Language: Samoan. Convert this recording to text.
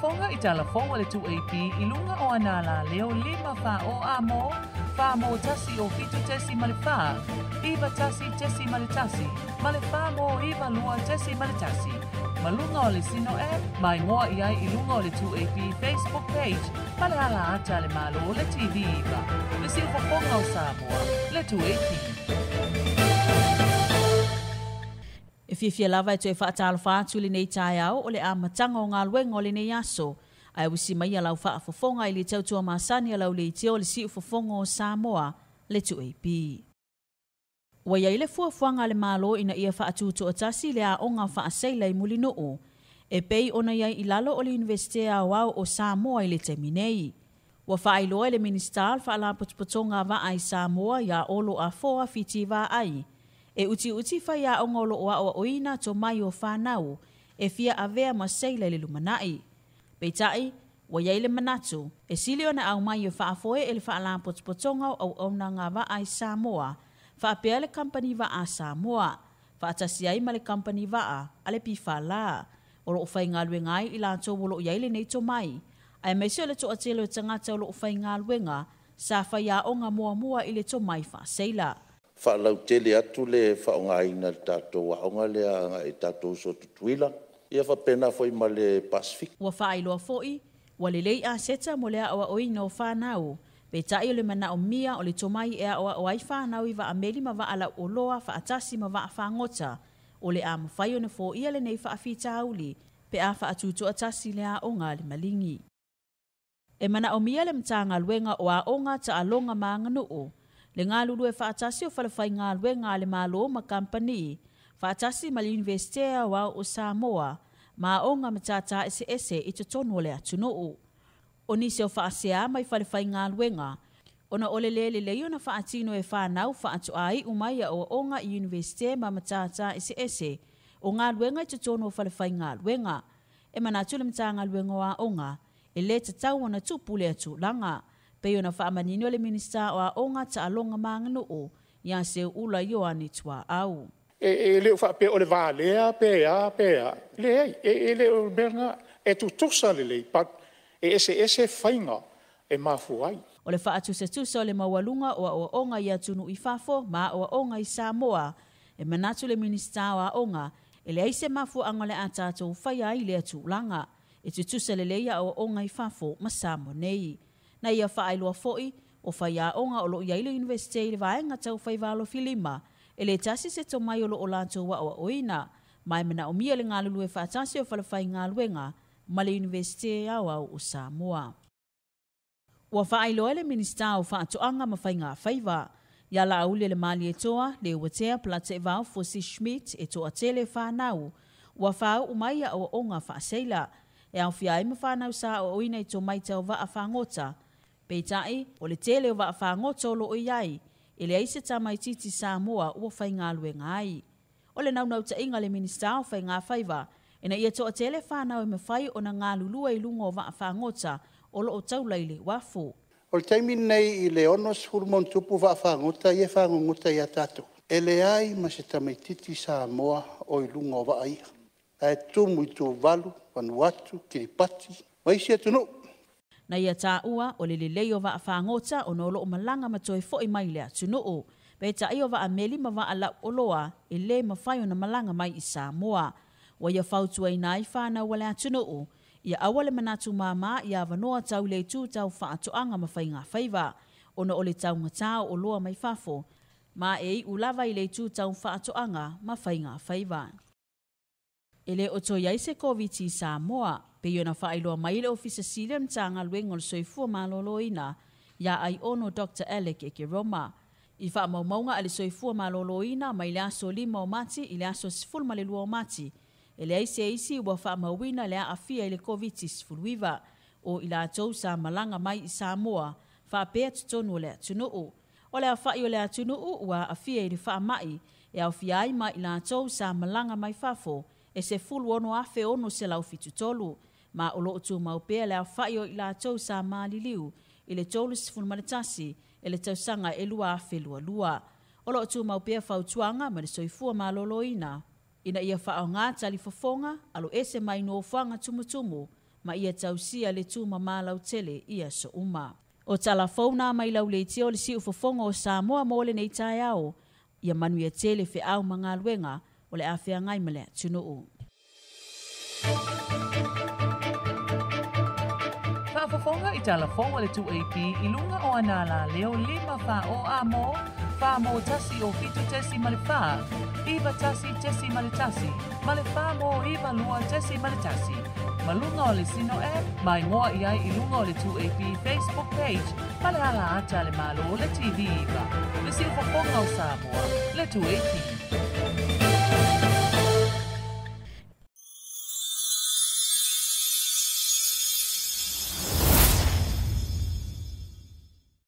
faafofoga i tala fou a le 2AP i luga o ana alaleo 5 4 o a mo, 4 mo 1 o 7.4, 9 1.1, ma le 4 mo 9 2.1. Ma luga o le Sino app, mai ngoa i ai i luga o le 2AP Facebook page, ma le ala ata le malo le TV iva. Le siufofoga o Samoa, le 2AP. E fiafia lava e toe faatalofa atu i lenei taeao o le amataga o galuega o lenei aso. Ae usi mai lau faafofoga i le tautua masani a lau leitio o le siufofoga o Samoa, le 2AP. Ua iai le fuafuaga a le Malo ina ia faatutoatasi le aoga faaseila i Mulinuu, e pei ona iai i lalo o le Iunivesite Aoao o Samoa i le taimi nei. Ua faailoa e le Minisita o le Faalapotopotoga a Vaa i Samoa ia Olo Afoa Fiti Vaai, e utiuti faiaoga o loo aoaoina tomai o fanau e fia avea ma seila i le lumanai. Peitai, ua iai le manatu, e sili ona aumai e faafoe e le Faalapotopotoga o Auaunaga a Vaa i Samoa, faapea le Kampani Vaa a Samoa, faatasi ai ma le Kampani Vaa a le PFL, o loo faigaluega ai i latou o loo iai lenei tomai, aemaise o le toatele o tagata o loo faigaluega sa faiaoga muamua i le tomai faaseila. Faalautele atu le faaaogaina e le tatou aoga lea agai i tatou uso i Tutuila, ia faapena foi ma le Pasefika. Ua faailoa foi, ua lelei aseta mo le aoaoina o fanau, peitai o le manaomia o le tomai e aoao ai fanau i vaameli ma vaalauoloa faatasi ma vaafagota, o le a mafai ona foia lenei faafitauli pe a faatutoatasi le aoga a le Maligi. E manaomia le Matagaluega o Aoga Taaloga ma Aganuu, le galulue faatasi o falefaigaluega a le Malo ma Kampani, faatasi ma le Iunivesite Aoao o Samoa, ma aoga matata eseese i totonu o le atunuu. O nisi o faasea mai falefaigaluega, ona o le lē lelei ona faatino e fanau faatoaiu mai aoaoga i Iunivesite ma matata eseese o galuega i totonu o falefaigaluega. E manatu le Matagaluega o Aoga, e lē tatau ona tupu lea tulaga, pei ona faamanino le Minisita o Aoga Taaloga ma Aganuu ia Seuula Ioane Tuaau. E le o faapea o le valea pe a pe a, leai e le o le mea lena. E tutusa lelei but e eseese faiga e mafua ai. O le faatusatusa o le maualuga o aoaoga i atunuu i fafo ma aoaoga i Samoa, e manatu le Minisita o Aoga, e leai se mafuaaga o le a tatou faia ai lea tulaga, e tutusa lelei aoaoga i fafo ma Samoa nei. Na ia faailoa foi, o faiaoga o loo iai le Iunivesite i le vaega tau faivalo filima, e le tasi se tomai o loo latou aoaoina, ma e manaomia le galulue faatasi o falefaigaluega ma le Iunivesite Aoao o Samoa. Ua faailoa le Minisita o Faatoaga ma Faiga Faiva, ia Laaulialemalietoa Leuatea Polataivao Fosi Schmidt e toatele fanau, ua faauu mai aoaoga faaseila, e aofia ai ma fanau sa aoaoina i tomai tau vaafagota. Peitai, o le tele o vaafagota o loo iai, e leai se tamaititi Samoa ua faigaluega ai. O le naunautaiga le Minisita o Faiga Faiva, ina ia toatele fanau e mafai ona galulue i luga o vaafagota o loo taula i le uafu. O le taimi lenei i le 60+ vaafagota ia e fagogota ia tatou, e leai ma se tamaititi Samoa o i luga o vaa ia. Ae tumu i Tuvalu, Vanuatu, Kiripati ma isi atunuu. Na ia taua o le lelei o vaafagota ona o loo malaga ma toe foi mai le atunuu. Peitai o vaameli ma vaalauoloa e lē mafai ona malaga mai i Samoa. Ua ia fautuaina ai fanau a le atunuu, ia aua le manatu māmā i avanoa tau le itu tau faatoaga ma faiga faiva, ona o le taugatā o oloa mai fafo, ma e iu lava i le itu tau faatoaga ma faiga faiva. E le o toe ai se Koviti i Samoa, pei ona faailoa mai le Ofisa Sili o le Matagaluega o le Soifua Maloloina ia Aiono Dr. Alec Ekeroma. I faamaumauga a le Soifua Maloloina mai le aso 5 o Mati i le aso 12 o Mati, e leai se isi ua faamauina le aafia i le Koviti-19 o i latou sa malaga mai i Samoa faapea totonu o le atunuu. O le aofai o le atunuu ua aafia i le faamai e aofia ai ma i latou sa malaga mai fafo e 16,673, ma o loo tumau pea le aofai o i latou sa maliliu i le 31 e le tausaga e 2022. O loo tumau pea fautuaga ma le Soifua Maloloina ina ia faaaoga talifofoga, aloese mai nofoaga tumutumu Ma ia tausia le tumama lautele i aso uma. O tala fou na mai lauleitia o le siufofoga o Samoa mo lenei taeao. Ia manuia tele feau ma galuega o le a feagai ma le atunuu. Faafofoga i tala fou a le 2AP i luga o ana alaleo 5 4 o A mo, 4 mo 1 o 7.4, 91.1, ma le 4 mo 92.1. Ma luga o le Sino app, ma igoa i ai i luga o le 2AP Facebook page, ma le ala ata a le Malo le TV iva. Le siufofoga o Samoa, le 2AP.